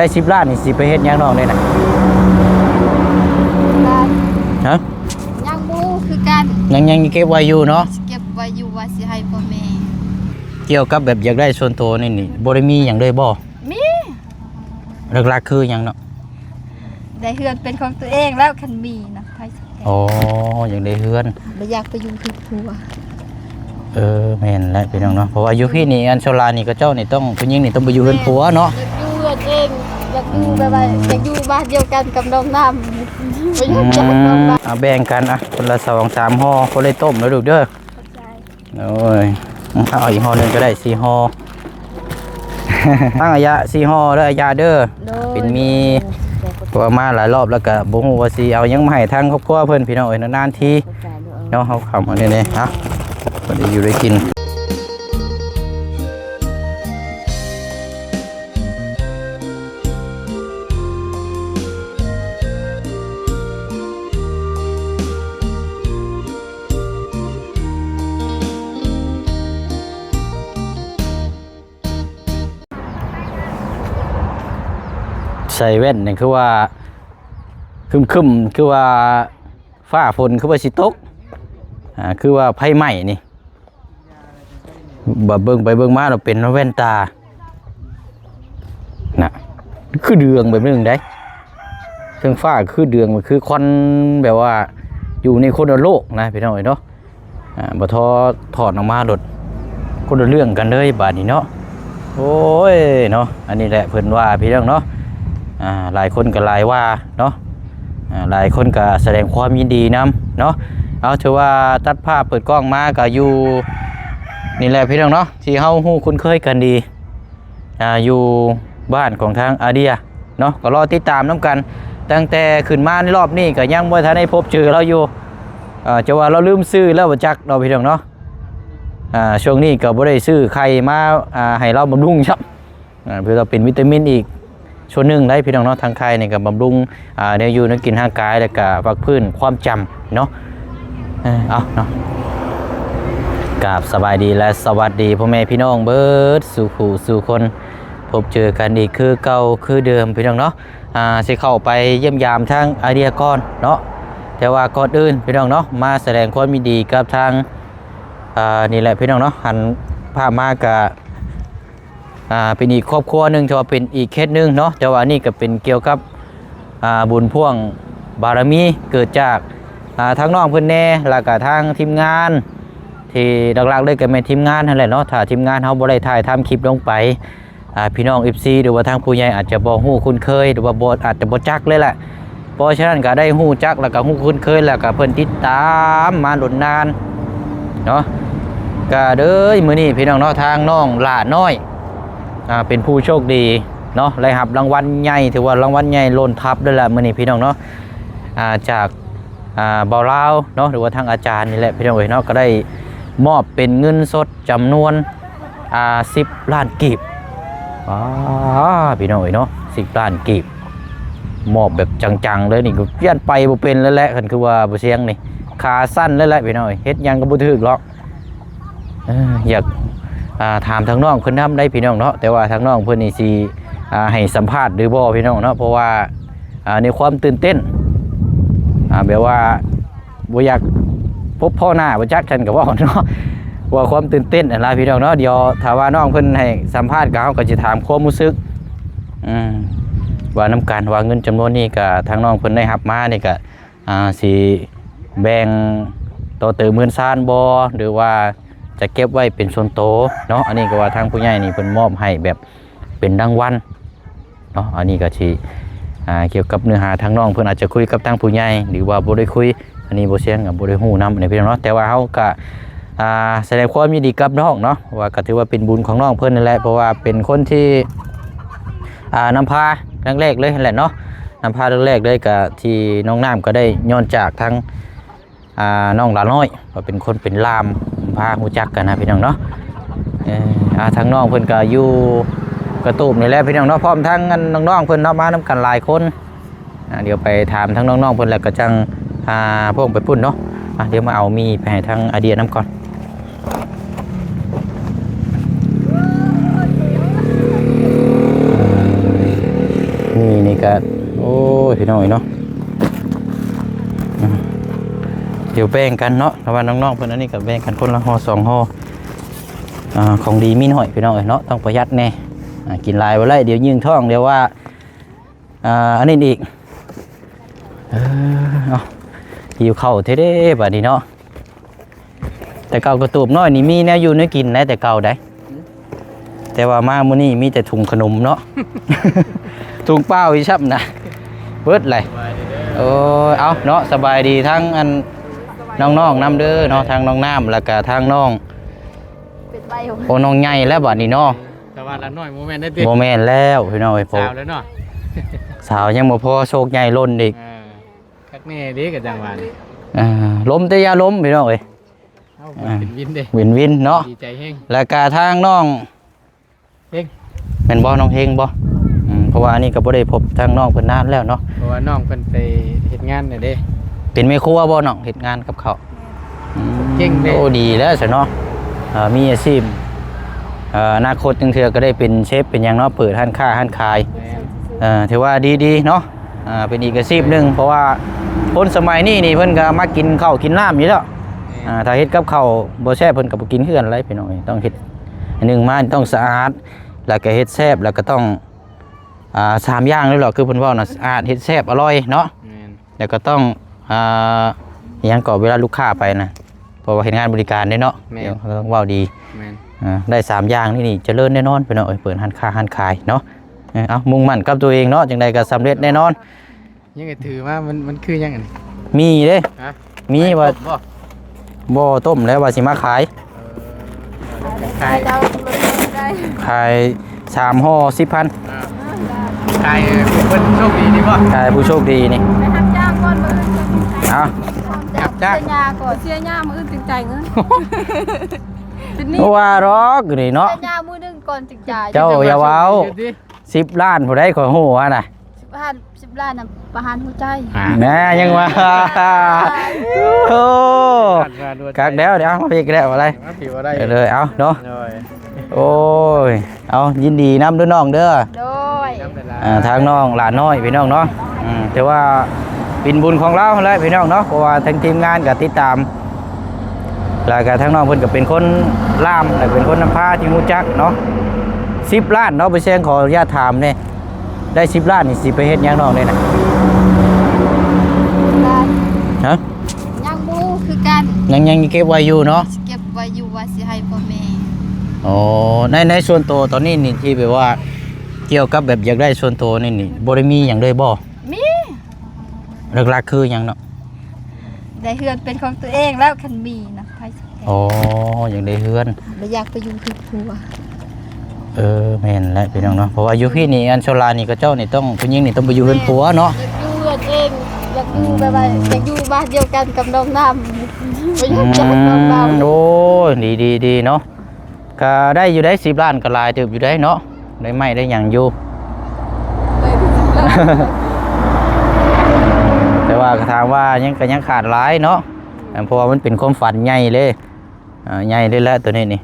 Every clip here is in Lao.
ໄດ້ສິບລ້ານນີ້ຊິໄປເຮັດຫຍັງນ້ອງເດ້ນະ? ຮະ? ຍັງບໍ່ຮູ້ຄືກັນ. ຍັງ ຍັງເກັບໄວ້ຢູ່ເນາະ? ເກັບໄວ້ຢູ່ວ່າຊິໃຫ້ພໍ່ແມ່. ກ່ຽວກັບແບບຢາກໄດ້ສ່ວນໂຕນີ້ນີ້ ບໍ່ໄດ້ມີຫຍັງເລີຍບໍ່? ມີ. ຫຼັກໆຄືຫຍັງເນາະ? ໄດ້ເຮືອນເປັນຂອງຕົວເອງແລ້ວ ຄັນມີນະ ໃຜຊິແກ່. ອໍ ຢາກໄດ້ເຮືອນ ບໍ່ຢາກໄປຢູ່ເຮືອນຜົວ. ເອີ ແມ່ນແຫຼະພີ່ນ້ອງເນາະ ເພາະວ່າຢູ່ພີ້ນີ້ ອັນສ່ວນຫຼາຍນີ້ ເຂົາເຈົ້ານີ້ຕ້ອງ ຜູ້ຍິງນີ້ຕ້ອງໄປຢູ່ເຮືອນຜົວເນາະ. ແມ່ນ ຢາກຢູ່ເຮືອນເອງ ຢາກຢູ່ແບບວ່າ ອືມ ຢາກຢູ່ບ້ານດຽວກັນກັບນ້ອງນ້ຳ ບໍ່ຢາກຈາກນ້ອງນ້ຳ. ອືມ ເອົາແບ່ງກັນ ອ່ະ ຄົນລະສອງສາມຫໍ່ ຄົນລະຕົ້ມເດີລູກເດີ. ໂອ້ຍ ເອົາອີກຫໍ່ໜຶ່ງກໍໄດ້ ສີ່ຫໍ່ ທັງອາຍະ ສີ່ຫໍ່ເດີອາຍະເດີ. ໂດຍ ເປັນໝີ່ ເພາະວ່າມາຫຼາຍລອບແລ້ວກໍບໍ່ຮູ້ວ່າຊິເອົາຫຍັງມາໃຫ້ທາງຄອບຄົວເພິ່ນ ພີ່ນ້ອງເອີຍ ນານໆທີເນາະ ເຮົາເຂົ້າມາແນວນີ້ ເອົາ ພໍໄດ້ຢູ່ໄດ້ກິນ. ໃສ່ແວ່ນນີ້ຄືວ່າຄຶ້ມໆ ຄືວ່າຟ້າຝົນ ຄືວ່າຊິຕົກ ອ່າ ຄືວ່າໄຟໄໝ້ນີ້. ບາດເບິ່ງໄປເບິ່ງມາແລ້ວເປັນແວ່ນຕານະ ຄືເດືອງແບບໜຶ່ງໃດ໋ ເທິງຟ້າຄືເດືອງ ຄືຄວັນ ແບບວ່າຢູ່ໃນຄົນລະໂລກນະ ພີ່ນ້ອງເອີຍເນາະ. ອ່າ ບໍ່ທໍ່ຖອດອອກມາໂລດ ຄົນລະເລື່ອງກັນເລີຍບາດນີ້ເນາະ. ໂອ້ຍເນາະ ອັນນີ້ແຫຼະເພິ່ນວ່າ ພີ່ນ້ອງເນາະ. ອ່າ ຫຼາຍຄົນກໍຫຼາຍວ່າເນາະ ອ່າ ຫຼາຍຄົນກໍສະແດງຄວາມຍິນດີນຳເນາະ. ເອົາ ຖືວ່າຕັດພາບເປີດກ້ອງມາກໍຢູ່ນີ້ແຫຼະ ພີ່ນ້ອງເນາະ ທີ່ເຮົາຮູ້ຄຸ້ນເຄີຍກັນດີ ອ່າ ຢູ່ບ້ານຂອງທາງອາເດຍເນາະ. ກໍລໍຕິດຕາມນຳກັນ ຕັ້ງແຕ່ຂຶ້ນມາໃນລອບນີ້ກໍຍັງບໍ່ທັນໄດ້ພົບເຈີລາວຢູ່. ເອີ ຈະວ່າລາວລືມຊື່ແລ້ວບໍ່ຈັກເນາະ ພີ່ນ້ອງເນາະ. ອ່າ ຊ່ວງນີ້ກໍບໍ່ໄດ້ຊື້ໄຂ່ມາ ອ່າ ໃຫ້ລາວບຳລຸງຊ້ຳ. ອ່າ ເພື່ອເປັນວິຕາມິນອີກສ່ວນໜຶ່ງໄດ໋ ພີ່ນ້ອງເນາະ. ທັງໄຂ່ນີ້ກໍບຳລຸງ ອ່າ ແນວຢູ່ແນວກິນຮ່າງກາຍ ແລ້ວກໍພັກຟື້ນຄວາມຈຳເນາະ. ເອີ ເອົາເນາະ ກາບສະບາຍດີ ແລະ ສະຫວັດດີພໍ່ແມ່ພີ່ນ້ອງເບິດສູ່ຜູ້ສູ່ຄົນ ພົບເຈີກັນອີກຄືເກົ່າຄືເດີມ ພີ່ນ້ອງເນາະ. ອ່າ ຊິເຂົ້າໄປຢ້ຽມຢາມທາງອາເດຍກ່ອນເນາະ ແຕ່ວ່າກ່ອນອື່ນ ພີ່ນ້ອງເນາະ ມາສະແດງຄວາມຍິນດີກັບທາງ ອ່າ ນີ້ແຫຼະ ພີ່ນ້ອງເນາະ ຫັນພາບມາກະ ອ່າ ເປັນອີກຄອບຄົວໜຶ່ງ ຖືວ່າເປັນອີກເຄສໜຶ່ງເນາະ. ແຕ່ວ່າອັນນີ້ກໍເປັນກ່ຽວກັບ ອ່າ ບຸນພ່ວງບາລະມີ ເກີດຈາກ ອ່າ ທາງນ້ອງເພິ່ນແດ່ ແລ້ວກໍທາງທີມງານ ທີ່ຫຼັກໆເລີຍກໍແມ່ນທີມງານຫັ້ນແຫຼະເນາະ. ຖ້າທີມງານເຮົາບໍ່ໄດ້ຖ່າຍທຳຄລິບລົງໄປ ອ່າ ພີ່ນ້ອງເອັຟຊີ ຫຼືວ່າທາງຜູ້ໃຫຍ່ອາດຈະບໍ່ຮູ້ຄຸ້ນເຄີຍ ຫຼືວ່າບໍ່ ອາດຈະບໍ່ຈັກເລີຍແຫຼະ. ເພາະສະນັ້ນກໍໄດ້ຮູ້ຈັກ ແລ້ວກໍຮູ້ຄຸ້ນເຄີຍ ແລ້ວກໍເພິ່ນຕິດຕາມມາດົນນານເນາະ. ກໍເລີຍມື້ນີ້ ພີ່ນ້ອງເນາະ ທາງນ້ອງຫຼ້ານ້ອຍ ອ່າ ເປັນຜູ້ໂຊກດີເນາະ ໄດ້ຮັບລາງວັນໃຫຍ່ ຖືວ່າລາງວັນໃຫຍ່ລົ້ນທັບເລີຍລະມື້ນີ້ ພີ່ນ້ອງເນາະ. ອ່າ ຈາກ ອ່າ ບ່າວລາວເນາະ ຫຼືວ່າທາງອາຈານນີ້ແຫຼະ ພີ່ນ້ອງເອີຍເນາະ ກໍໄດ້ມອບເປັນເງິນສົດຈຳນວນ ອ່າ ສິບລ້ານກີບ. ອ້າ ພີ່ນ້ອງເອີຍເນາະ ສິບລ້ານກີບ ມອບແບບຈັງໆເລີຍນີ້ ກໍຢ້ານໄປບໍ່ເປັນແລ້ວແຫຼະ. ຄັນຄືວ່າບໍ່ສຽງນີ້ ຂາສັ່ນເລີຍແຫຼະ ພີ່ນ້ອງເອີຍ ເຮັດຫຍັງກໍບໍ່ຖືກຫຼອກ. ເອີ ຢາກ ອ່າ ຖາມທາງນ້ອງເພິ່ນນຳໄດ໋ ພີ່ນ້ອງເນາະ ແຕ່ວ່າທາງນ້ອງເພິ່ນນີ້ຊິ ອ່າ ໃຫ້ສຳພາດຫຼືບໍ່ ພີ່ນ້ອງເນາະ ເພາະວ່າ ອ່າ ໃນຄວາມຕື່ນເຕັ້ນ ອ່າ ແບບວ່າບໍ່ຢາກພົບພໍ້ໜ້າ ບໍ່ຈັກ ຊັ້ນກໍເວົ້າເນາະ ວ່າຄວາມຕື່ນເຕັ້ນຫັ້ນລະ ພີ່ນ້ອງເນາະ. ດຽວຖ້າວ່ານ້ອງເພິ່ນໃຫ້ສຳພາດ ກໍເຮົາກໍຊິຖາມຄວາມຮູ້ສຶກ ອືມ ວ່ານຳກັນ ວ່າເງິນຈຳນວນນີ້ ກໍທາງນ້ອງເພິ່ນໄດ້ຮັບມານີ້ ກໍ ອ່າ ຊິແບ່ງຕໍ່ເຕີມເຮືອນຊານບໍ່ ຫຼືວ່າຈະເກັບໄວ້ເປັນສ່ວນໂຕເນາະ. ອັນນີ້ກໍວ່າທາງຜູ້ໃຫຍ່ນີ້ເພິ່ນມອບໃຫ້ແບບເປັນລາງວັນເນາະ. ອັນນີ້ກໍຊິ ອ່າ ກ່ຽວກັບເນື້ອຫາ ທາງນ້ອງເພິ່ນອາດຈະຄຸຍກັບທາງຜູ້ໃຫຍ່ ຫຼືວ່າບໍ່ໄດ້ຄຸຍ ອັນນີ້ບໍ່ສຽງກໍບໍ່ໄດ້ຮູ້ນຳ ອັນນີ້ພີ່ນ້ອງເນາະ. ແຕ່ວ່າເຮົາກໍ ອ່າ ສະແດງຄວາມຍິນດີກັບນ້ອງເນາະ ວ່າກໍຖືວ່າເປັນບຸນຂອງນ້ອງເພິ່ນນັ້ນແຫຼະ ເພາະວ່າເປັນຄົນທີ່ ອ່າ ນຳພາຄັ້ງແລກເລີຍຫັ້ນແຫຼະເນາະ. ນຳພາແລກໆເລີຍ ກະທີ່ນ້ອງນ້ຳກໍໄດ້ຍ້ອນຈາກທາງ ອ່າ ນ້ອງຫຼ້ານ້ອຍ ວ່າເປັນຄົນເປັນລ່າມ ພາຮູ້ຈັກກັນນະ ພີ່ນ້ອງເນາະ. ເອີ ອ່າ ທາງນ້ອງເພິ່ນກໍຢູ່ກະຕູບນີ້ແຫຼະ ພີ່ນ້ອງເນາະ ພ້ອມທັງອັນນ້ອງໆເພິ່ນເນາະ ມານຳກັນຫຼາຍຄົນ. ອ່າ ດຽວໄປຖາມທາງນ້ອງໆເພິ່ນ ແລ້ວກໍຈັ່ງ ອ່າ ພວກໄປພຸ້ນເນາະ. ອ່າ ດຽວມາເອົາໝີ່ໄປໃຫ້ທາງອາເດຍນຳກ່ອນ. ນີ້ ນີ້ກະ ໂອ້ຍ ພີ່ນ້ອງເອີຍເນາະ ອືມ ດຽວແບ່ງກັນເນາະ ເພາະວ່ານ້ອງໆເພິ່ນ ອັນນີ້ກະແບ່ງກັນຄົນລະຫໍ່ສອງຫໍ່ ອ່າ ຂອງດີມີໜ້ອຍ ພີ່ນ້ອງເອີຍເນາະ ຕ້ອງປະຢັດແດ່ ອ່າ ກິນຫຼາຍບໍ່ໄດ້ ດຽວຍືງທ້ອງ ດຽວວ່າ ອ່າ ອັນນີ້ອີກ ເອີ ເອົາ ຫິວເຂົ້າແທ້ເດ້ບາດນີ້ເນາະ. ແຕ່ເກົ່າກະຕູບນ້ອຍນີ້ມີແນວຢູ່ແນວກິນໄດ໋ ແຕ່ເກົ່າໄດ໋ ແຕ່ວ່າມາມື້ນີ້ມີແຕ່ຖົງຂະໜົມເນາະ ຖົງເປົ່າອີກຊ້ຳນະ ເບິດເລີຍ. ໂອ້ຍ ເອົາເນາະ ສະບາຍດີທັງອັນນ້ອງໆນຳເດີເນາະ ທັງນ້ອງນ້ຳ ແລ້ວກະທັງນ້ອງ ເປັນໄວ ໂອ້ ນ້ອງໃຫຍ່ແລ້ວບາດນີ້ເນາະ. ແຕ່ວ່າລະນ້ອຍບໍ່ແມ່ນໄດ້ຕິ ບໍ່ແມ່ນແລ້ວພີ່ນ້ອງເອີຍ ສາວແລ້ວເນາະ ສາວຍັງບໍ່ພໍ ໂຊກໃຫຍ່ລົ້ນອີກ ເອີ ຄັກແນ່ເດ້ ກະຈັ່ງວ່າ ອ່າ ລົມແຕ່ຢ່າລົມພີ່ນ້ອງເອີຍ ເອົາ ອ່າ ເປັນວິນເດ້ ເປັນວິນເນາະ ດີໃຈແຮງ. ແລ້ວກະທາງນ້ອງເຮັງ ແມ່ນບໍ່ ນ້ອງເຮັງບໍ່? ອືມ ເພາະວ່າອັນນີ້ກະບໍ່ໄດ້ພົບທາງນ້ອງເພິ່ນນານແລ້ວເນາະ ເພາະວ່ານ້ອງເພິ່ນໄປເຮັດງານແລ້ວເດ້. ເປັນແມ່ຄົວບໍ່ນ້ອງ ເຮັດງານກັບເຂົ້າ? ອືມ ເກັ່ງເດ້ ໂອ້ ດີແລ້ວຊັ້ນເນາະ ເອີ ມີອາຊີບ ເອີ ອະນາຄົດຈັ່ງເທື່ອກະໄດ້ເປັນເຊຟເປັນຫຍັງເນາະ ເປີດຮ້ານຄ້າຮ້ານຂາຍ ແມ່ນ ເອີ ຖືວ່າດີໆເນາະ ອ່າ ເປັນອີກອາຊີບໜຶ່ງ ເພາະວ່າຄົນສະໄໝນີ້ນີ້ເພິ່ນກະມັກກິນເຂົ້າກິນນ້ຳຢູ່ແລ້ວ ແມ່ນ ອ່າ ຖ້າເຮັດກັບເຂົ້າບໍ່ແຊບເພິ່ນກະບໍ່ກິນຄືກັນແຫຼະພີ່ນ້ອງເອີຍ ຕ້ອງເຮັດ ໜຶ່ງມາຕ້ອງສະອາດ ແລ້ວກະເຮັດແຊບ ແລ້ວກະຕ້ອງ ອ່າ ສາມຢ່າງເລີຍເນາະ ຄືເພິ່ນເວົ້ານະ ສະອາດ ເຮັດແຊບ ອະລ່ອຍເນາະ ແມ່ນ ແລ້ວກະຕ້ອງ ອ່າ ອີ່ຫຍັງເກາະ ເວລາລູກຄ້າໄປນະ ເພາະວ່າເຮັດງານບໍລິການເດ້ເນາະ ແມ່ນ ຕ້ອງເວົ້າດີ ແມ່ນ ອ່າ ໄດ້ສາມຢ່າງນີ້ນີ້ ຈະເລີນແນ່ນອນພີ່ນ້ອງເອີຍ ເປີດຮ້ານຄ້າຮ້ານຂາຍເນາະ ເອີ ເອົາ ມຸ່ງໝັ້ນກັບຕົວເອງເນາະ ຈັ່ງໃດກະສຳເລັດແນ່ນອນ. ຍັງຖືວ່າມັນ ມັນຄືຫຍັງອັນນີ້? ມີເດ້ ຮະ? ມີວ່າ ຕົ້ມບໍ່? ບໍ່ຕົ້ມແລ້ວ ວ່າຊິມາຂາຍ ເອີ ຂາຍ ຂາຍສາມຫໍ່ສິບພັນ ອ່າ ຂາຍຜູ້ເພິ່ນໂຊກດີນີ້ບໍ່? ຂາຍຜູ້ໂຊກດີນີ້ ໄປຮັບຈ້າງກ່ອນມື້ອື່ນ ເອົາ ຮັບຈ້າງ ເສຍຫຍ້າກ່ອນ ເສຍຫຍ້າມື້ອື່ນຈຶ່ງຈ່າຍເງິນ ເປັນໜີ້ ບໍ່ວ່າດອກນີ້ເນາະ ເສຍຫຍ້າມື້ໜຶ່ງກ່ອນຈຶ່ງຈ່າຍ ເຈົ້າຢ່າເວົ້າ ສິບລ້ານຜູ້ໃດຂ້ອຍຮູ້ຫັ້ນນະ ສິບລ້ານ ສິບລ້ານນະປະຫານຫົວໃຈ ອ່າ ແນ່ ຍັງວ່າ ໂອ້ ຄັກແລ້ວ ດຽວມາພີ້ກະໄດ້ບໍ່ໄດ້ ມາພີ້ບໍ່ໄດ້ ເອີ ເລີຍ ເອົາເນາະ ໂດຍ ໂອ້ຍ ເອົາ ຍິນດີນຳເດີນ້ອງເດີ ໂດຍ ອ່າ ທາງນ້ອງຫຼານນ້ອຍພີ່ນ້ອງເນາະ ອືມ ຖືວ່າເປັນບຸນຂອງລາວຫັ້ນແຫຼະພີ່ນ້ອງເນາະ ເພາະວ່າທາງທີມງານກະຕິດຕາມ ແລ້ວກະທາງນ້ອງເພິ່ນກະເປັນຄົນລາມ ແລະ ເປັນຄົນນຳພາທີ່ຮູ້ຈັກເນາະ ສິບລ້ານເນາະ ບໍ່ແຊງ ຂໍອະນຸຍາດຖາມແດ່ ໄດ້ສິບລ້ານນີ້ຊິໄປເຮັດຫຍັງນ້ອງເດ້ນະ? ຮະ? ຍັງບໍ່ຮູ້ຄືກັນ ຍັງ ຍັງເກັບໄວ້ຢູ່ເນາະ ຊິເກັບໄວ້ຢູ່ວ່າຊິໃຫ້ພໍ່ແມ່ ອໍ ໃນ ໃນສ່ວນໂຕຕອນນີ້ນີ້ ທີ່ແບບວ່າກ່ຽວກັບແບບຢາກໄດ້ສ່ວນໂຕນີ້ນີ້ ບໍ່ໄດ້ມີຫຍັງເລີຍບໍ່? ມີ ຫຼັກໆຄືຫຍັງເນາະ? ໄດ້ເຮືອນເປັນຂອງຕົວເອງແລ້ວ ຄັນມີນະ ໃຜຊິແພງ ອໍ ຢາກໄດ້ເຮືອນ ບໍ່ຢາກໄປຢູ່ເຮືອນຜົວ ເອີ ແມ່ນແຫຼະພີ່ນ້ອງເນາະ ເພາະວ່າຢູ່ພີ້ນີ້ ອັນສ່ວນຫຼາຍນີ້ ເຂົາເຈົ້ານີ້ຕ້ອງ ຜູ້ຍິງນີ້ຕ້ອງໄປຢູ່ເຮືອນຜົວເນາະ ແມ່ນ ຢາກຢູ່ເຮືອນເອງ ຢາກຢູ່ ອືມ ແບບວ່າ ຢາກຢູ່ບ້ານດຽວກັນກັບນ້ອງນ້ຳ ບໍ່ຢາກຈາກນ້ອງນ້ຳ ອືມ ໂອ້ຍ ດີໆໆເນາະ ກະໄດ້ຢູ່ໄດ໋ ສິບລ້ານກະຫຼາຍເຕີບຢູ່ໄດ໋ເນາະ ໄດ້ໄມ້ໄດ້ຫຍັງຢູ່ ໄດ້ສິບລ້ານ ແຕ່ວ່າກະຖາມວ່າຍັງ ກະຍັງຂາດຫຼາຍເນາະ ເພາະວ່າມັນເປັນຄວາມຝັນໃຫຍ່ເລີຍ ອ່າ ໃຫຍ່ເລີຍແຫຼະໂຕນີ້ນີ້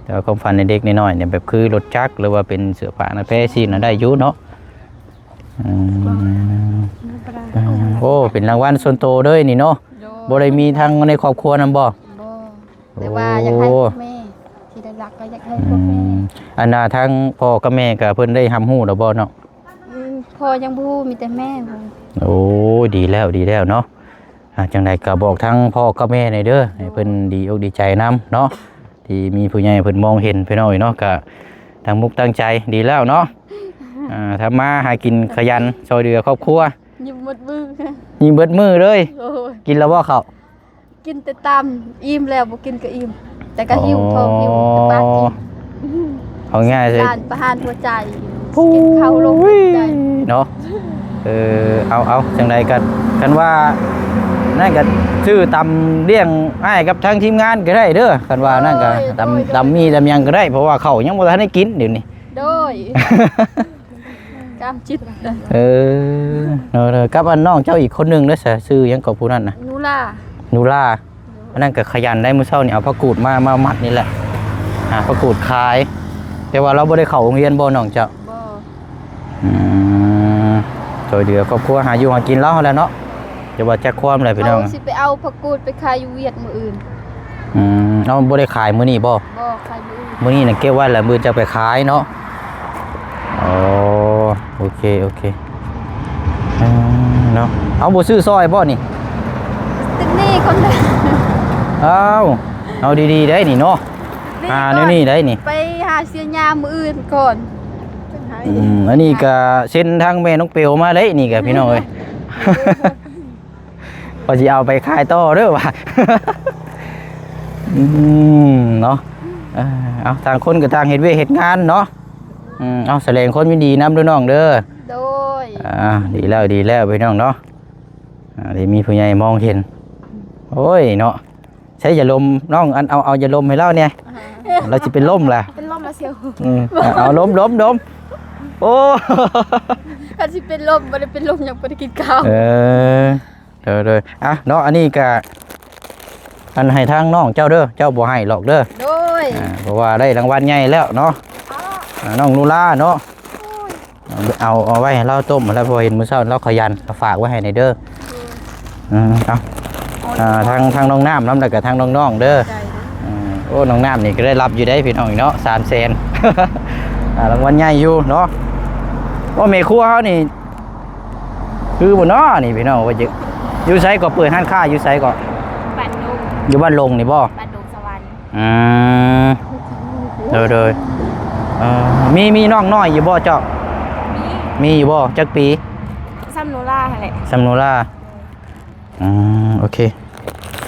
ແຕ່ວ່າຄວາມຝັນໃນເດັກນ້ອຍໆນີ້ ແບບຄືລົດຈັກ ຫຼືວ່າເປັນເສື້ອຜ້າໜ້າແພຊີ້ນະ ໄດ້ຢູ່ເນາະ ອືມ ໂອ້ ເປັນລາງວັນສ່ວນໂຕເລີຍນີ້ເນາະ ໂດຍ ບໍ່ໄດ້ມີທາງໃນຄອບຄົວນຳບໍ່? ບໍ່ ແຕ່ວ່າຢາກໃຫ້ພວກແມ່ ທີ່ຫຼັກໆກະຢາກໃຫ້ພວກແມ່ ອືມ ອັນນ່າ ທາງພໍ່ກັບແມ່ກະເພິ່ນໄດ້ຮັບຮູ້ແລ້ວບໍ່ເນາະ? ອືມ ພໍ່ຍັງບໍ່ຮູ້ ມີແຕ່ແມ່ຮູ້ ໂອ້ ດີແລ້ວ ດີແລ້ວເນາະ ອ່າ ຈັ່ງໃດກະບອກທາງພໍ່ກັບແມ່ແດ່ເດີ ໃຫ້ເພິ່ນດີອົກດີໃຈນຳເນາະ ທີ່ມີຜູ້ໃຫຍ່ເພິ່ນມອງເຫັນພີ່ນ້ອງເອີຍເນາະ ກະຕັ້ງມຸກຕັ້ງໃຈ ດີແລ້ວເນາະ ອ່າ ທຳມາຫາກິນຂະຫຍັນ ຊ່ອຍເຫຼືອຄອບຄົວ ຍິ້ມໝົດມື້ ຍິ້ມເບິດມື້ເລີຍ ໂອ້ຍ ກິນແລ້ວບໍ່ເຂົ້າ? ກິນແຕ່ຕຳ ອີ່ມແລ້ວບໍ່ກິນກະອີ່ມ ແຕ່ກະຫິວທ້ອງ ຫິວແຕ່ປາກອີ່ມ ເອົາງ່າຍໆ ສິບລ້ານປະຫານຫົວໃຈ ກິນເຂົ້າລົງຫົວໃຈເນາະ ເອີ ເອົາ ເອົາ ຈັ່ງໃດກະ ຄັນວ່ານັ້ນກະຊື້ຕຳລ້ຽງອ້າຍກັບທາງທີມງານກະໄດ້ເດີ ຄັນວ່ານັ້ນກະ ໂດຍ ຕຳ ໂດຍ ຕຳໝີ່ຕຳຫຍັງກະໄດ້ ເພາະວ່າເຂົ້າຍັງບໍ່ທັນໄດ້ກິນດຽວນີ້ ໂດຍ ກາມຈິດ ເອີ ເນາະ ກັບອັນນ້ອງເຈົ້າອີກຄົນໜຶ່ງເດ້ ຊື່ຫຍັງເກາະຜູ້ນັ້ນນະ? ນູລາ ນູລາ ອັນນັ້ນກະຂະຫຍັນໄດ໋ ມື້ເຊົ້ານີ້ເອົາຜັກກູດມາ ມາມັດນີ້ແຫຼະ ຫາຜັກກູດຂາຍ ແຕ່ວ່າລາວບໍ່ໄດ້ເຂົ້າໂຮງຮຽນບໍ່ນ້ອງເຈົ້າ? ບໍ່ ອືມ ເອີ ເດືອຄອບຄົວຫາຢູ່ຫາກິນລາວຫັ້ນແຫຼະເນາະ. ຢ່າວ່າຈັກຄວາມແຫຼະພີ່ນ້ອງ. ເຮົາຊິໄປເອົາຜັກກູດໄປຂາຍຢູ່ຫວຽດມື້ອື່ນ. ອືມ ເອົາ ບໍ່ໄດ້ຂາຍມື້ນີ້ບໍ່? ບໍ່ ຂາຍມື້ອື່ນ. ມື້ນີ້ນະເກັບໄວ້ແລ້ວ ມື້ຈະໄປຂາຍເນາະ. ອໍ ໂອເຄ ໂອເຄ. ເອີ ເນາະ ເອົາ ບໍ່ຊື້ຊອຍບໍ່ນີ້? ຕິດໜີ້ຄົນເດີ. ອ້າວ ເອົາດີໆໄດ໋ນີ້ເນາະ. ຫາແນວນີ້ໄດ໋ນີ້ ໄປຫາເສຍຍາມື້ອື່ນກ່ອນ. ອືມ ອັນນີ້ກະເຊັນທາງແມ່ນ້ອງເປວມາເດ້ນີ້ກະພີ່ນ້ອງເອີຍ. ວ່າຊິເອົາໄປຂາຍຕໍ່ເດີວ່າ. ອືມ ເນາະ ເອີ ເອົາ ຕ່າງຄົນກະຕ່າງເຮັດວຽກເຮັດງານເນາະ. ອືມ ເອົາ ສະແດງຄວາມຍິນດີນຳເດີນ້ອງເດີ. ໂດຍ ອ່າ ດີແລ້ວ ດີແລ້ວພີ່ນ້ອງເນາະ. ອ່າ ໄດ້ມີຜູ້ໃຫຍ່ມອງເຫັນ. ໂອ້ຍເນາະ ໃຊ້ຢາລົມນ້ອງ ອັນ ເອົາ ເອົາຢາລົມໃຫ້ລາວແດ່. ລາວຊິເປັນລົມລະ ເປັນລົມລະຊິວ. ອືມ ເອົາ ລົມ ລົມ ລົມ. ໂອ້ ຄັນຊິເປັນລົມ ບໍ່ໄດ້ເປັນລົມຫຍັງ ບໍ່ໄດ້ກິນເຂົ້າ. ເອີ ໂດຍ ໂດຍ. ອ່ະ ເນາະ ອັນນີ້ກະ ອັນໃຫ້ທາງນ້ອງເຈົ້າເດີ ເຈົ້າບໍ່ໃຫ້ຫຼອກເດີ. ໂດຍ ອ່າ ເພາະວ່າໄດ້ລາງວັນໃຫຍ່ແລ້ວເນາະ. ອ່າ ນ້ອງນູລາເນາະ. ໂອ້ຍ ເອົາ ເອົາໄວ້ໃຫ້ລາວຕົ້ມແລ້ວ ເພາະເຫັນມື້ເຊົ້າລາວຂະຫຍັນ ເອົາຝາກໄວ້ໃຫ້ແດ່ເດີ. ອືມ ເອົາ ອ່າ ທາງ ທາງນ້ອງນ້ຳນຳ ແລ້ວກະທາງນ້ອງໆເດີ. ອືມ ໂອ້ ນ້ອງນ້ຳນີ້ກະໄດ້ຮັບຢູ່ເດ້ພີ່ນ້ອງເນາະ ສາມແສນ. ອ່າ ລາງວັນໃຫຍ່ຢູ່ເນາະ. ໂອ້ ແມ່ຄົວເຮົານີ້ຄືບໍ່ເນາະນີ້ພີ່ນ້ອງ. ວ່າຢູ່ ຢູ່ໃສກໍ ເປີດຮ້ານຄ້າຢູ່ໃສກໍ? ບ້ານດົງ ຢູ່ບ້ານດົງນີ້ບໍ່? ບ້ານດົງສະຫວັນ. ອືມ ໂດຍ ໂດຍ. ເອີ ມີ ມີນ້ອງນ້ອຍຢູ່ບໍ່ເຈົ້າ? ມີ ມີຢູ່ບໍ່? ຈັກປີ? ສ່ຳໂນລາຫັ້ນແຫຼະ ສ່ຳໂນລາ. ອືມ ໂອເຄ.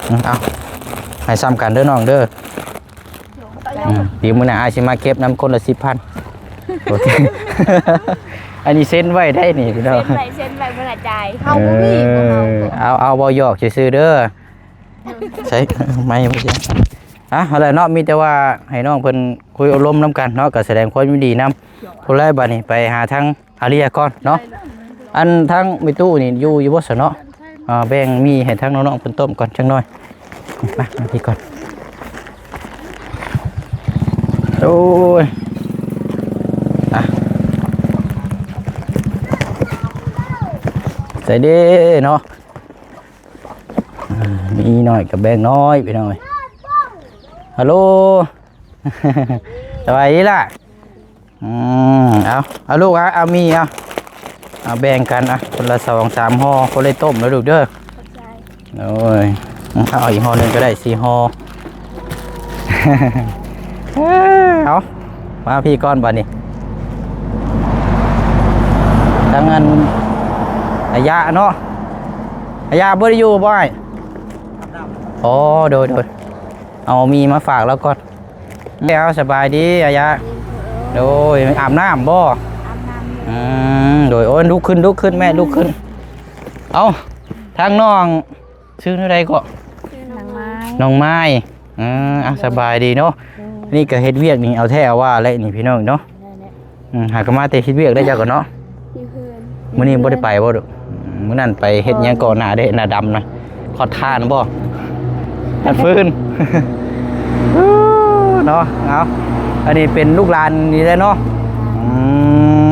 ອືມ ເອົາ ໃຫ້ສ່ຳກັນເດີນ້ອງເດີ. ອືມ ດຽວມື້ໜ້າອ້າຍຊິມາເກັບນຳຄົນລະສິບພັນ. ໂອເຄ ອັນນີ້ເຊັນໄວ້ໄດ໋ນີ້ພີ່ນ້ອງ. ເຊັນໄວ້ ເຊັນໄວ້ ບໍ່ໄດ້ຈ່າຍ. ເຮົາບໍ່ມີ ເອີ ພວກເຮົາກໍ ເອົາ ເອົາ ເວົ້າຫຍອກຊື່ໆເດີ. ໃຊ້ໄມ້ບໍ່ໃຊ້. ອ່ະ ເອົາລະເນາະ ມີແຕ່ວ່າໃຫ້ນ້ອງເພິ່ນຄຸຍອົບລົມນຳກັນເນາະ ກໍສະແດງຄວາມຍິນດີນຳ. ຜູ້ໃດບາດນີ້ໄປຫາທາງອາເລຍກ່ອນເນາະ. ອັນທາງແມ່ຕູ້ນີ້ຢູ່ ຢູ່ບໍ່ຊະເນາະ? ອ່າ ແບ່ງໝີ່ໃຫ້ທາງນ້ອງໆເພິ່ນຕົ້ມກ່ອນຈັກໜ້ອຍ. ມາ ມາພີ້ກ່ອນ. ໂອ້ຍ ອ່ະ ໃສ່ເດ້ເນາະ. ອ່າ ມີໜ້ອຍກໍແບ່ງໜ້ອຍ ພີ່ນ້ອງເອີຍ. ຮັລໂຫຼ ສະບາຍດີລະ? ອືມ ເອົາ ເອົາລູກ ເອົາ ເອົາໝີ່ ເອົາ ເອົາແບ່ງກັນ ອ່ະ ຄົນລະສອງສາມຫໍ່ ຄົນລະຕົ້ມເດີລູກເດີ. ໂອ້ຍ ເອົາອີກຫໍ່ໜຶ່ງກໍໄດ້ ສີ່ຫໍ່. ເອົາ ມາພີ້ກ່ອນບາດນີ້ ທາງອັນອາຍະເນາະ. ອາຍະບໍ່ໄດ້ຢູ່ບໍ່ອ້າຍ? ອໍ ໂດຍ ໂດຍ ເອົາໝີ່ມາຝາກລາວກ່ອນ. ເອົາ ສະບາຍດີອາຍະ. ໂດຍ ອາບນ້ຳບໍ່? ອາບນ້ຳຢູ່. ອືມ ໂດຍ ໂອ້ຍ ລຸກຂຶ້ນ ລຸກຂຶ້ນແມ່ ລຸກຂຶ້ນ. ເອົ້າ ທາງນ້ອງ ຊື່ແນວໃດເກາະ? ຊື່ນ້ອງໄມ້ ນ້ອງໄມ້. ເອີ ອ່ະ ສະບາຍດີເນາະ. ໂດຍ ນີ້ກໍເຮັດວຽກນີ້ເອົາແທ້ເອົາວ່າແຫຼະນີ້ພີ່ນ້ອງເນາະ. ອືມ ຫາກໍມາແຕ່ເຮັດວຽກໄດ້ເຈົ້າກໍເນາະ. ຢູ່ເຮືອນ ມື້ນີ້ບໍ່ໄດ້ໄປບໍ່? ມື້ນັ້ນໄປເຮັດຫຍັງເກາະ ໜ້າເດ້ ໜ້າດຳນະ ຂອດຖ່ານບໍ່? ຂອດຟືນ. ເນາະ ເອົາ ອັນນີ້ເປັນລູກຫຼານນີ້ແຫຼະເນາະ. ອືມ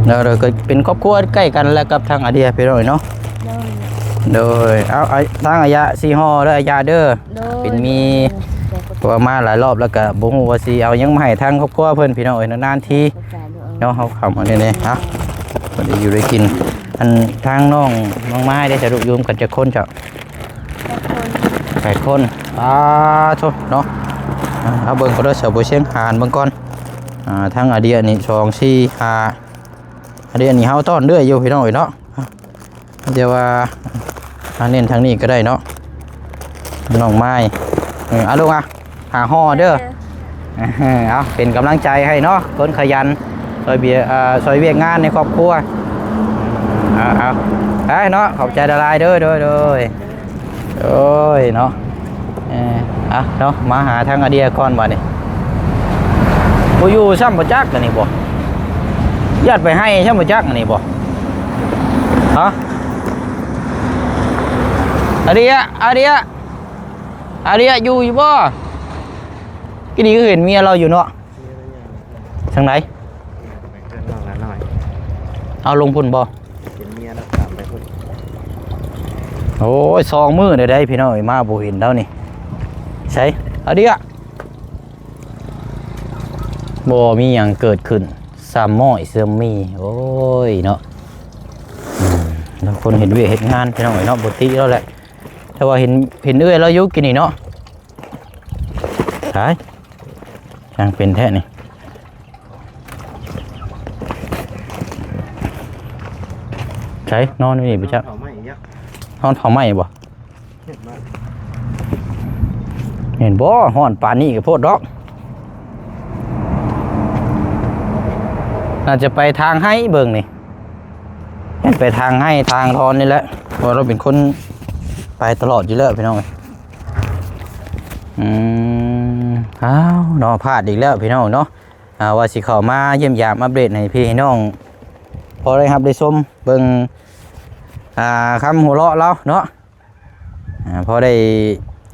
ໂດຍ ໂດຍ ກໍເປັນຄອບຄົວໃກ້ກັນແຫຼະກັບທາງອາເດຍພີ່ນ້ອງເນາະ. ໂດຍ ໂດຍ ເອົາ ທາງອາຍະ ສີ່ຫໍ່ເດີອາຍະເດີ. ໂດຍ ເປັນມີ ໂດຍ ເພາະວ່າມາຫຼາຍຮອບແລ້ວກໍບໍ່ຮູ້ວ່າຊິເອົາຫຍັງມາໃຫ້ທາງຄອບຄົວເພິ່ນ ພີ່ນ້ອງເອີຍ ນານໆທີເນາະ. ເຮົາເຂົ້າມານີ້ ເອົາ ພໍໄດ້ຢູ່ໄດ້ກິນ. ອັນທາງນ້ອງ ນ້ອງໄມ້ເດ້ ສະດຸກຢູ່ກັນຈັກຄົນເຈົ້າ? ແປດຄົນ ແປດຄົນ. ປາໂທ້ເນາະ. ເອົາເບິ່ງກໍໄດ້ ສາວບົວຊຽງ ຫານເບິ່ງກ່ອນ. ອ່າ ທາງອາເດຍນີ້ ສອງ ສີ່ ຫ້າ ອາເດຍນີ້ ເຮົາຕ້ອນເລື້ອຍຢູ່ ພີ່ນ້ອງເອີຍເນາະ. ແຕ່ວ່າ ອ່າ ເນັ້ນທາງນີ້ກໍໄດ້ເນາະ ນ້ອງໄມ້. ເອີ ເອົາລູກ ອ່ະ ຫາຫໍ່ເດີ. ເອີ ເອົາ ເປັນກຳລັງໃຈໃຫ້ເນາະ ຄົນຂະຫຍັນ ຊ່ອຍເບຍ ເອີ ຊ່ອຍວຽກງານໃນຄອບຄົວ. ເອົາ ເອົາ ໄປເນາະ ຂອບໃຈຫຼາຍໆເດີ. ໂດຍ ໂດຍ ໂດຍ ໂອ້ຍເນາະ. ເອີ ອ່ະເນາະ ມາຫາທາງອາເດຍກ່ອນບາດນີ້. ບໍ່ຢູ່ຊ້ຳບໍ່ຈັກອັນນີ້ບໍ່? ຢ້ານໄປໄຮ່ຊ້ຳບໍ່ຈັກອັນນີ້ບໍ່? ຮະ? ອາເດຍ ອາເດຍ ອາເດຍ ຢູ່ ຢູ່ບໍ່? ກີ້ນີ້ຄືເຫັນເມຍລາວຢູ່ເນາະ. ທາງໃດ? ເຮືອນນ້ອງລານ້ອຍ. ເອົາລົງພຸ້ນບໍ່? ເປັນເມຍນະ ຕາມໄປພຸ້ນ. ໂອ້ຍ ສອງມື້ແລ້ວເດ້ພີ່ນ້ອງເອີຍ ມາບໍ່ເຫັນແລ້ວນີ້. ໃສ ອາເດຍ? ບໍ່ມີຫຍັງເກີດຂຶ້ນ ຊ້ຳມ້ອຍເຊື່ອມມີ. ໂອ້ຍເນາະ ອືມ ແລ້ວຄົນເຮັດວຽກເຮັດງານພີ່ນ້ອງເອີຍເນາະ ປົກກະຕິແລ້ວແຫຼະ. ແຕ່ວ່າເຫັນ ເຫັນເອື້ອຍລາວຢູ່ກີ້ນີ້ເນາະ. ຕາຍ ຊ່າງເປັນແທ້ນີ້. ໃສ ນອນຢູ່ນີ້ບໍ່ຈັກ? ເຜົາໄມ້ອີກແລ້ວ. ນອນເຜົາໄມ້ບໍ່? ເຫັນບໍ່? ຮ້ອນປານນີ້ກໍໂພດດອກ. ໜ້າຈະໄປທາງໄຮ່ເບິ່ງນີ້. ແມ່ນໄປທາງໄຮ່ທາງທອນນີ້ແຫຼະ ເພາະວ່າລາວເປັນຄົນໄປຕະຫຼອດຢູ່ແລ້ວພີ່ນ້ອງເອີຍ. ອືມ ອ້າວເນາະ ພາດອີກແລ້ວພີ່ນ້ອງເນາະ. ອ່າ ວ່າຊິເຂົ້າມາຢ້ຽມຢາມອັບເດດໃຫ້ພີ່ໃຫ້ນ້ອງ ພໍໄດ້ຮັບໄດ້ຊົມເບິ່ງ ອ່າ ຄຳຫົວເລາະລາວເນາະ. ອ່າ ພໍໄດ້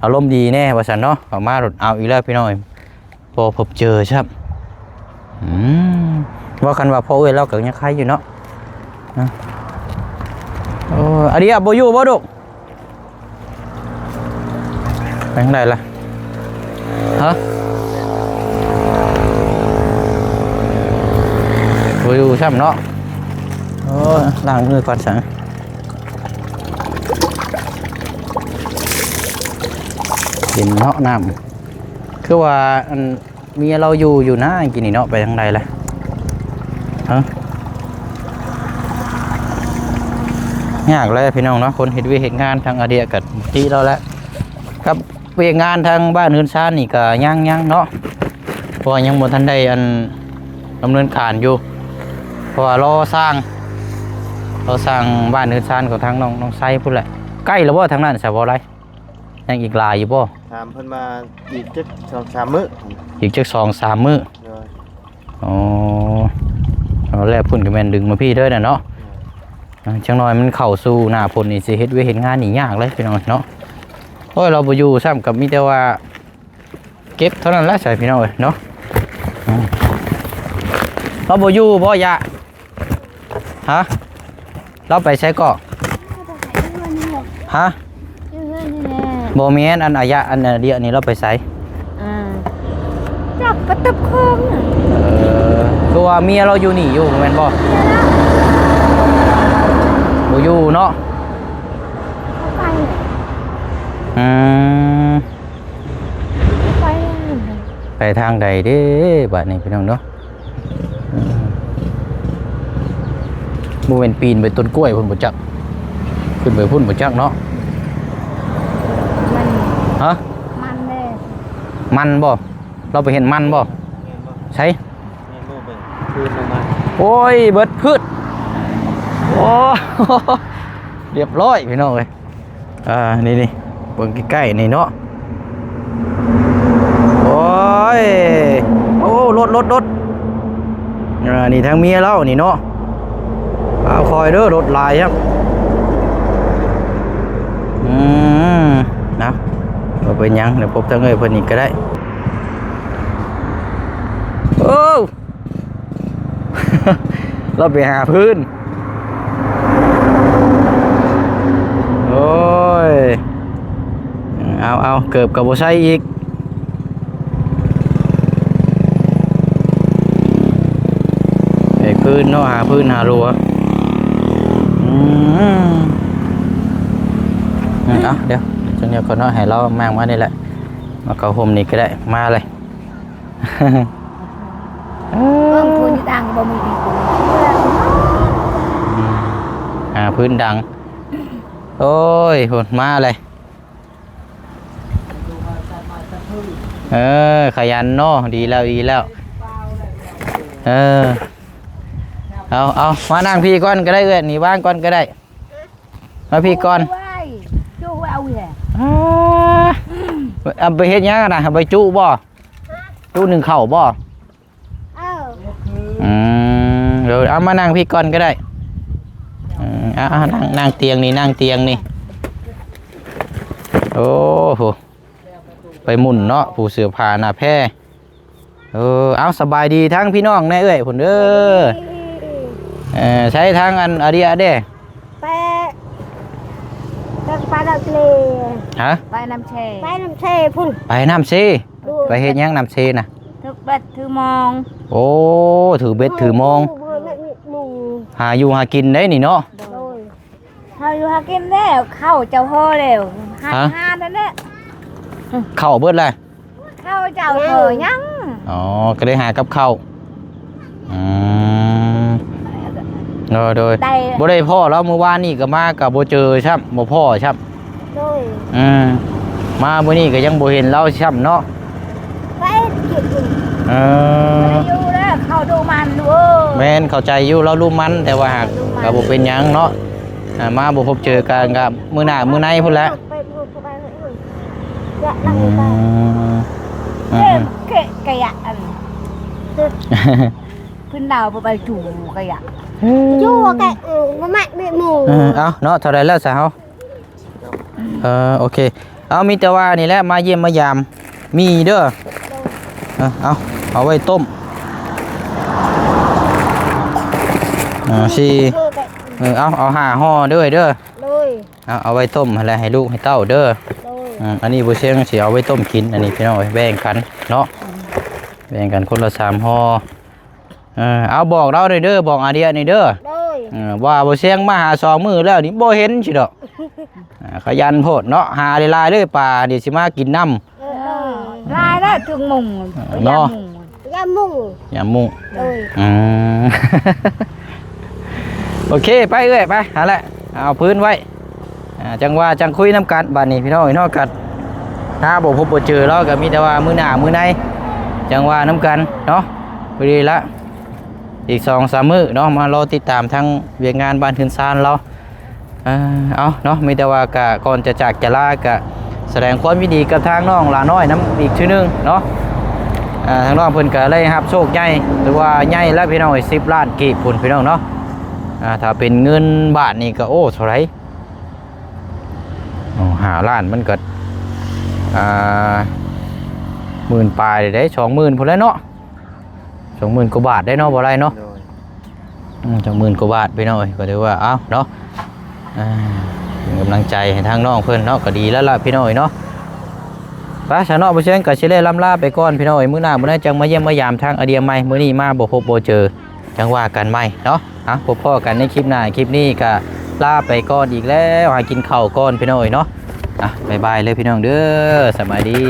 ອາລົມດີແດ່ວ່າຊັ້ນເນາະ. ເຂົ້າມາໂລດ ເອົາອີກແລ້ວພີ່ນ້ອງເອີຍ ບໍ່ພົບເຈີຊ້ຳ. ອືມ ວ່າຄັນວ່າພໍ່ເອື້ອຍລາວກໍຍັງໄຄຢູ່ເນາະ. ອ່າ ໂອ້ ອາເດຍບໍ່ຢູ່ບໍ່ລູກ? ໄປທາງໃດລະ? ຮະ? ບໍ່ຢູ່ຊ້ຳເນາະ. ໂອ້ຍ ລ້າງມືກ່ອນຊັ້ນ. ເຢັນເນາະນ້ຳ. ຄືວ່າອັນ ເມຍລາວຢູ່ ຢູ່ນາ ກີ້ນີ້ເນາະ ໄປທາງໃດລະ? ຮະ? ຍາກແຫຼະພີ່ນ້ອງເນາະ ຄົນເຮັດວຽກເຮັດງານ ທາງອາເດຍກໍຕິແລ້ວແຫຼະ ກັບວຽກງານທາງບ້ານເຮືອນຊານນີ້ກໍຍັງ ຍັງເນາະ ເພາະວ່າຍັງບໍ່ທັນໄດ້ອັນ ດຳເນີນການຢູ່ ເພາະວ່າລໍສ້າງ ລໍສ້າງບ້ານເຮືອນຊານຂອງທາງນ້ອງ ນ້ອງໄຊພຸ້ນແຫຼະ. ໃກ້ແລ້ວບໍ່ທາງນັ້ນ ສະບໍ່ໄລ? ຍັງອີກຫຼາຍຢູ່ບໍ່? ຖາມເພິ່ນວ່າອີກຈັກສອງສາມມື້ ອີກຈັກສອງສາມມື້. ໂດຍ. ອໍ ເອົາແລ້ວ ພຸ້ນກໍແມ່ນດຶງມາພີ້ເດີນະເນາະ. ໂດຍ. ອ່າ ຈັກໜ້ອຍມັນເຂົ້າສູ່ໜ້າຝົນນີ້ ຊິເຮັດວຽກເຮັດງານນີ້ຍາກເລີຍພີ່ນ້ອງເນາະ. ໂອ້ຍ ລາວບໍ່ຢູ່ຊ້ຳ ກໍມີແຕ່ວ່າເກັບເທົ່ານັ້ນແຫຼະ ໃສ່ພີ່ນ້ອງເອີຍເນາະ. ອືມ ລາວບໍ່ຢູ່ບໍ່ຍະ? ຮະ? ລາວໄປໃສເກາະ? ຮະ? ຢູ່ເຮືອນນີ້ແຫຼະ. ບໍ່ແມ່ນ ອັນອາຍະ ອັນອາເດຍນີ້ລາວໄປໃສ? ອ່າ ຈັກໄປຕັບຂອງ. ເອີ ຄືວ່າເມຍລາວຢູ່ນີ້ຢູ່ແມ່ນບໍ່? ເມຍລາວ ບໍ່ຢູ່ເນາະ. ໄປ ອືມ ໄປ ໄປທາງໃດເດ້ບາດນີ້ພີ່ນ້ອງເນາະ? ບໍ່ແມ່ນປີນໄປຕົ້ນກ້ວຍພຸ້ນບໍ່ຈັກ ຂຶ້ນໄປພຸ້ນບໍ່ຈັກເນາະ. ມັນ ຮະ? ມັນເດ້. ມັນບໍ່? ລາວໄປເຫັນມັນບໍ່? ໃສ? ໂອ້ຍ ເບິດພືດ. ໂອ້ ລຽບຮ້ອຍພີ່ນ້ອງເອີຍ. ອ່າ ນີ້ໆ ເບິ່ງໃກ້ໆ ນີ້ເນາະ. ໂອ້ຍ ໂອ້ ລົດ ລົດ ລົດ. ອ່າ ນີ້ທາງເມຍລາວນີ້ເນາະ. ເອົາ ຄ່ອຍເດີ ລົດຫຼາຍຄັບ. ອືມ ນະ ບໍ່ເປັນຫຍັງ ດຽວພົບທາງເອື້ອຍເພິ່ນອີກກໍໄດ້. ໂອ້ ລາວໄປຫາພື້ນ. ໂອ້ຍ ເອົາ ເອົາ ເກີບກໍບໍ່ໃສ່ອີກ. ໄປພື້ນເນາະ ຫາພື້ນຫາລົວ. ອືມ ເອົາ ດຽວ ຈັ່ງດຽວກ່ອນເນາະ ໃຫ້ລາວມາ ມານີ້ແຫຼະ ມາເຂົ້າຮົ່ມນີ້ກໍໄດ້ ມາເລີຍ. ເບິ່ງພື້ນດັງບໍ່ມີອີກ. ອືມ ຫາພື້ນດັງ. ໂອ້ຍ ພຸ້ນມາເລີຍ. ເອີ ຂະຫຍັນເນາະ ດີແລ້ວ ດີແລ້ວ. ເອີ ເອົາ ເອົາ ມານັ່ງພີ້ກ່ອນກໍໄດ້ເອື້ອຍ ນີ້ວາງກ່ອນກໍໄດ້. ມາພີ້ກ່ອນ. ຈູ້ໄວ້ ຈູ້ໄວ້ເອົາແຫຼະ. ອ່າ ເອົາໄປເຮັດຫຍັງນະ? ເອົາໄປຈຸບໍ່? ຈຸໜຶ້ງເຂົ້າບໍ່? ເອີ ອືມ ເດີ ເອົາມານັ່ງພີ້ກ່ອນກໍໄດ້. ເອີ ເອົາ ເອົາ ນັ່ງ ນັ່ງຕຽງນີ້ ນັ່ງຕຽງນີ້. ໂອ້ໂຫ ໄປໝຸ່ນເນາະ ຜູ້ເສືອຜ້າໜ້າແພ. ເອີ ເອົາ ສະບາຍດີທັງພີ່ນ້ອງແດ່ເອື້ອຍພຸ້ນເດີ. ເອີ ໃຊ້ທາງອັນອາເດຍເດ້ ໄປ ໄປ ໄປນ້ຳເຊ ຮະ? ໄປນ້ຳເຊ ໄປນ້ຳເຊພຸ້ນ ໄປນ້ຳເຊ ໂດຍ ໄປເຮັດຫຍັງນ້ຳເຊນະ? ຖືເບັດຖືມອງ ໂອ້ ຖືເບັດຖືມອງ ຫາຢູ່ຫາກິນໄດ໋ນີ້ເນາະ ໂດຍ ຫາຢູ່ຫາກິນແລ້ວ ເຂົ້າເຈົ້າພໍແລ້ວ ຫາ ຫານັ້ນແຫຼະ ເຂົ້າເບິດແລ້ວ ເຂົ້າເຈົ້າພໍຍັງ ອໍ ກໍໄດ້ຫາກັບເຂົ້າ ອືມ ໂດຍ ໂດຍ ໄດ້ ບໍ່ໄດ້ພໍ້ລາວ ມື້ວານນີ້ກໍມາກໍບໍ່ເຈີຊ້ຳ ບໍ່ພໍ້ຊ້ຳ ໂດຍ ອືມ ມາມື້ນີ້ກໍຍັງບໍ່ເຫັນລາວຊ້ຳເນາະ ໄປກິນ ເອີ ບໍ່ໄດ້ຢູ່ແລ້ວ ເຂົາດຸໝັ່ນ ແມ່ນ ເຂົ້າໃຈຢູ່ ລາວດຸໝັ່ນ ແຕ່ວ່າຫາກ ດຸໝັ່ນ ກໍບໍ່ເປັນຫຍັງເນາະ ອ່າ ມາບໍ່ພົບເຈີກັນກໍມື້ໜ້າມື້ໃນພຸ້ນແຫຼະ ອືມ ອືມ ເກະ ເກະກະຍະອັນ ເພິ່ນລາວບໍ່ໄປຈູກະຍະ ຢູ່ກະ ເອີ ບໍ່ມັກເບະໝູ ເອີ ເອົາເນາະ ເທົ່າໃດແລ້ວຊະເຮົາ ເອີ ໂອເຄ ເອົາ ມີແຕ່ວ່ານີ້ແຫຼະ ມາຢ້ຽມມາຢາມ ມີເດີ ເອີ ເອົາ ເອົາໄວ້ຕົ້ມ ເອີ ສີ່ ເອີ ເອົາ ເອົາຫ້າຫໍ່ເດີ ເດີ ໂດຍ ເອົາ ເອົາໄວ້ຕົ້ມຫັ້ນແຫຼະ ໃຫ້ລູກໃຫ້ເຕົ້າເດີ ໂດຍ ອືມ ອັນນີ້ບໍ່ຊຽງຊິເອົາໄວ້ຕົ້ມກິນ ອັນນີ້ພີ່ນ້ອງເອີຍ ແບ່ງກັນເນາະ ອືມ ແບ່ງກັນຄົນລະສາມຫໍ່ ເອີ ເອົາ ບອກລາວໜ່ອຍເດີ ບອກອາເດຍນີ້ເດີ ໂດຍ ເອີ ວ່າບໍ່ຊຽງມາຫາສອງມື້ແລ້ວນີ້ ບໍ່ເຫັນຊິດອກ ອ່າ ຂະຫຍັນໂພດເນາະ ຫາຫຼາຍໆເດີ ປາດຽວຊິມາກິນນຳ ເອີ ເອີ ຫຼາຍແລ້ວ ເຖິງໂມງ ເນາະ ຍາມມຸງ ຍາມມຸງ ໂດຍ ອືມ ໂອເຄ ໄປເອື້ອຍ ໄປ ຫັ້ນແຫຼະ ເອົາພື້ນໄວ້ ອ່າ ຈັ່ງວ່າຈັ່ງຄຸຍນຳກັນ ບາດນີ້ພີ່ນ້ອງເອີຍເນາະ ກໍຫາບໍ່ພົບບໍ່ເຈີລາວ ກໍມີແຕ່ວ່າມື້ໜ້າມື້ໃນ ຈັ່ງວ່ານຳກັນເນາະ ພໍດີລະ ອີກສອງສາມມື້ເນາະ ມາລໍຕິດຕາມທາງວຽກງານບ້ານເຮືອນຊານລາວ ເອີ ເອົາເນາະ ມີແຕ່ວ່າກະ ກ່ອນຈະຈາກຈະລາ ກະສະແດງຄວາມຍິນດີກັບທາງນ້ອງຫຼ້ານ້ອຍນຳອີກເທື່ອໜຶ່ງເນາະ ອ່າ ທາງນ້ອງເພິ່ນກະໄດ້ຮັບໂຊກໃຫຍ່ ຫຼືວ່າໃຫຍ່ແລ້ວພີ່ນ້ອງເອີຍ ສິບລ້ານກີບພຸ້ນພີ່ນ້ອງເນາະ ອ່າ ຖ້າເປັນເງິນບາດນີ້ກະ ໂອ້ ເທົ່າໃດ ໂອ້ ຫ້າລ້ານມັນກະ ອ່າ ໝື່ນປາຍເດ້ ສອງໝື່ນພຸ້ນແຫຼະເນາະ ສອງໝື່ນກວ່າບາດໄດ້ເນາະ ບໍ່ໄດ້ເນາະ ໂດຍ ອືມ ສອງໝື່ນກວ່າບາດພີ່ນ້ອງເອີຍ ກໍຖືວ່າ ເອົາເນາະ ອ່າ ເປັນກຳລັງໃຈໃຫ້ທາງນ້ອງເພິ່ນເນາະ ກໍດີແລ້ວລະພີ່ນ້ອງເອີຍເນາະ ໄປຊະເນາະ ບໍ່ຊຽງກໍຊິໄດ້ລ່ຳລາໄປກ່ອນພີ່ນ້ອງເອີຍ ມື້ໜ້າມື້ໃນຈັ່ງມາຢ້ຽມມາຢາມທາງອາເດຍໃໝ່ ມື້ນີ້ມາບໍ່ພົບບໍ່ເຈີ ຈັ່ງວ່າກັນໃໝ່ເນາະ ເອົາ ພົບພໍ້ກັນໃນຄລິບໜ້າ ຄລິບນີ້ກໍລາໄປກ່ອນອີກແລ້ວ ຫາກິນເຂົ້າກ່ອນພີ່ນ້ອງເອີຍເນາະ ອ່ະ ບາຍບາຍເລີຍພີ່ນ້ອງເດີ ສະບາຍດີ.